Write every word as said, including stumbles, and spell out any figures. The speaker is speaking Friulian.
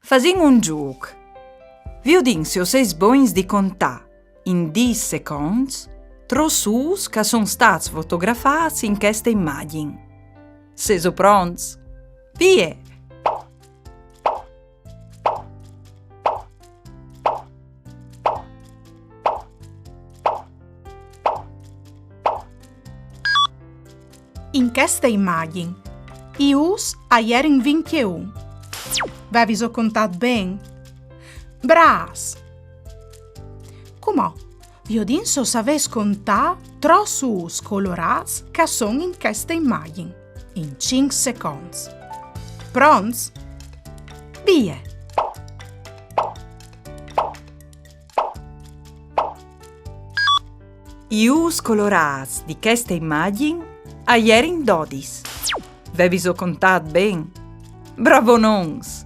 Fasìn un zûc. Viodìn se o sês bogns di contâ, in dîs seconts, trops ûfs che a son stâts fotografâts in cheste imagjin. Sêso pronts? Vie! In cheste imagjin, i ûfs a jerin vincjeun. Vêso contât ben? Brâfs! Cumò, viodìn se o savês contâ trops ûfs colorâts che a son in cheste imagjin, in cinc seconts. Pronts? Vie! I ûfs colorâts di cheste imagjin a jerin dodis. Vêso contât ben? Bravonons!